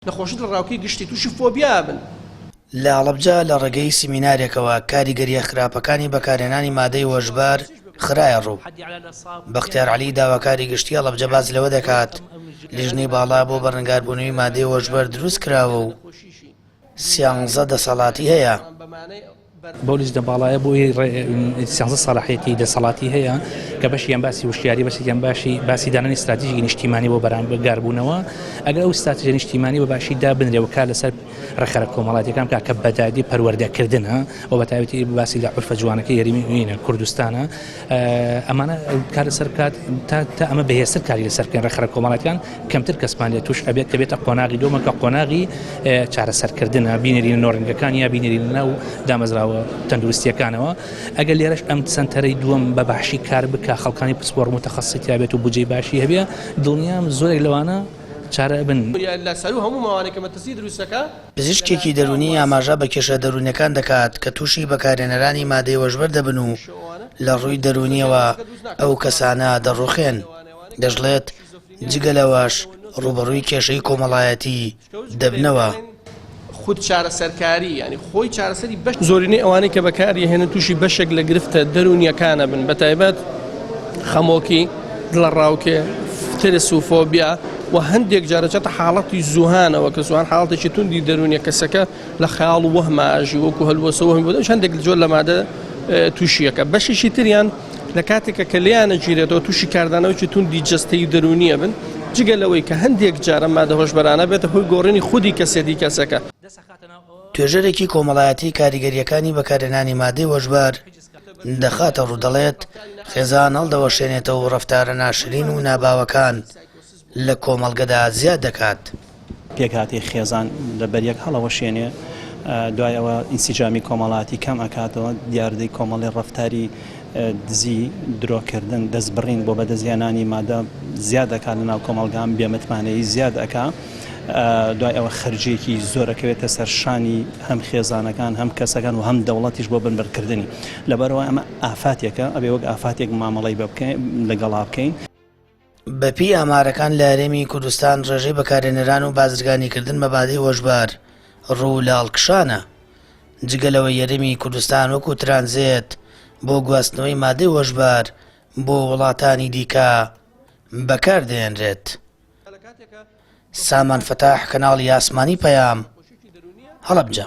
نەخۆشی دڵەڕاوکێی گشتی تووشی فۆبیا ئەبن. لە هەڵەبجە لە ڕێگەی سیمینارێکەوە کاریگەرییە خراپەکانی بەکارهێنانی مادەی هۆشبەر خرایە ڕوو. بەختیار عەلی داواکاری گشتی هەڵەبجە باس لەوە دەکات، لیژنەی باڵا بۆ بەرەنگاربوونەوەی مادەی هۆشبەر دروست کراوە و سیانزە دەسەڵاتی هەیە. بەو لیژنە باڵایە بۆ سیانزە سەڵاحیەتی دەسەڵاتی هەیە کە بەشیان باسی وشیاری بەشێکیان باشی باسی دانانی ستراتیژی نیشتیمانی بۆ بەرانگاربوونەوە ئەگەر ئەو ستراتیژە نیشتیمانی بە باشی دابنرێ و کار لەسەر ڕێکخەرە کۆمەڵاتیەکان بکات کە بەدادی پەروەردەکردنە و بە تایبەتی باسی لە عورفە جوانەکەی هەرێمی کوردستانە ئەمانە کار لەسەر بکات تا تا ئەمە بەهێزتر کاری لەسەر بکەین ڕێکخەرە کۆمەڵاتیان کەمتر کەسمان لێ توش ئەبێت کە بێتە قۆناغی دووەمە کە قۆناغی چارەسەرکردنە بینەرینە نۆڕینگەکان یا بینەرینە ناو دامەزراوە تەندروستیەکانەوە ئەگەر لێرەش ئەم سەنتەرەی دووەم بە باشی کار بکە خەڵکانی پسپۆڕ متەخەسسی تیابێت و بودجەی باشی هەبێ دڵنیام زۆرێک لەوانە چارە ئەبن. لە سەروو هەموو ماوانەی کە مەترسی دروست دەکا. پزیشکێکی دەروونی ئاماژە بە کێشە دەروونیەکان دەکات کە تووشی بەکارهێنەرانی مادەی هۆشبەر دەبن و لە ڕووی دەروونیەوە ئەو کەسانە دەڕوخێن، دەشڵێت، جگە لەوەش ڕووبەڕووی کێشەی کۆمەڵایەتی دەبنەوە. خود چارەسەرکاری یانی خۆی چارەسەری بەش. زۆرینەی ئەوانەی کە بەکاری ئەهێنن تووشی بەشێک لە گرفتە دەروونییەکان ئەبن بەتایبەت خەمۆکی، دڵەڕاوکێ، ترس و فۆبیا و هەندێک جار ئەچێتە حاڵەتی زوهانەوە کە زوهان حاڵەتێکی توندی دەروونیە کەسەکە لە خەیاڵ و وەهما ئەژی وەکو هەلوەسە وەهمی بۆ دەچ هەندێک جۆر لە مادە تووشیەکە بەشێکی تریان لە کاتێکە کە لێیان ئەگیرێتەوە تووشی کاردانەوەکی توندی جەستەیی و دەروونی ئەبن جگە لەوەی کە هەندێک جار ئەم مادە هۆشبەرانە بێتە هۆی گۆڕینی خودی کەسێتی کەسەکە. توێژەرێکی کۆمەڵایەتی کاریگەرییەکانی بەکارهێنانی مادەی هۆشبەر دەخاتە ڕوو دەڵێت، خێزان هەڵدەوەشێنێتەوە و ڕەفتارە ناشرین و ناباوەکان لە کۆمەڵگەدا زیاد دەکات. پێکهاتەی خێزان لە بەریەک هەڵەوەشێنێ، دوای ئەوە ئینسیجامی کۆمەڵاتی کەم ئەکاتەوە، دیاردەی کۆمەڵی ڕەفتاری دزی، درۆکردن، دەستبڕین بۆ بەدەستهێنانی مادە زیاد ئەکات لەناو کۆمەڵگا، بێمتمانەیی زیاد ئەکا، دوای ئەوە خەرجیەکی زۆر ئەکەوێتە سەر شانی هەم خێزانەکان هەم کەسەکان و هەم دەوڵەتیش بۆ بنبڕکردنی، لەبەرئەوە ئەمە ئافاتێکە ئەبێ وەک ئافاتێک مامەڵەی لەگەڵا بکەین. بەپێی ئامارەکان لە هەرێمی کوردستان ڕێژەی بەکارهێنەران و بازرگانیکردن بە مادەی هۆشبەر ڕوو لە هەڵکشانە، جگە لەوەی هەرێمی کوردستان وەکو ترانزێت بۆ گواستنەوەی مادەی هۆشبەر بۆ وڵاتانی دیکە بەکاردەهێنرێت. سامان فەتاح، کەناڵی ئاسمانی پەیام، هەڵەبجە.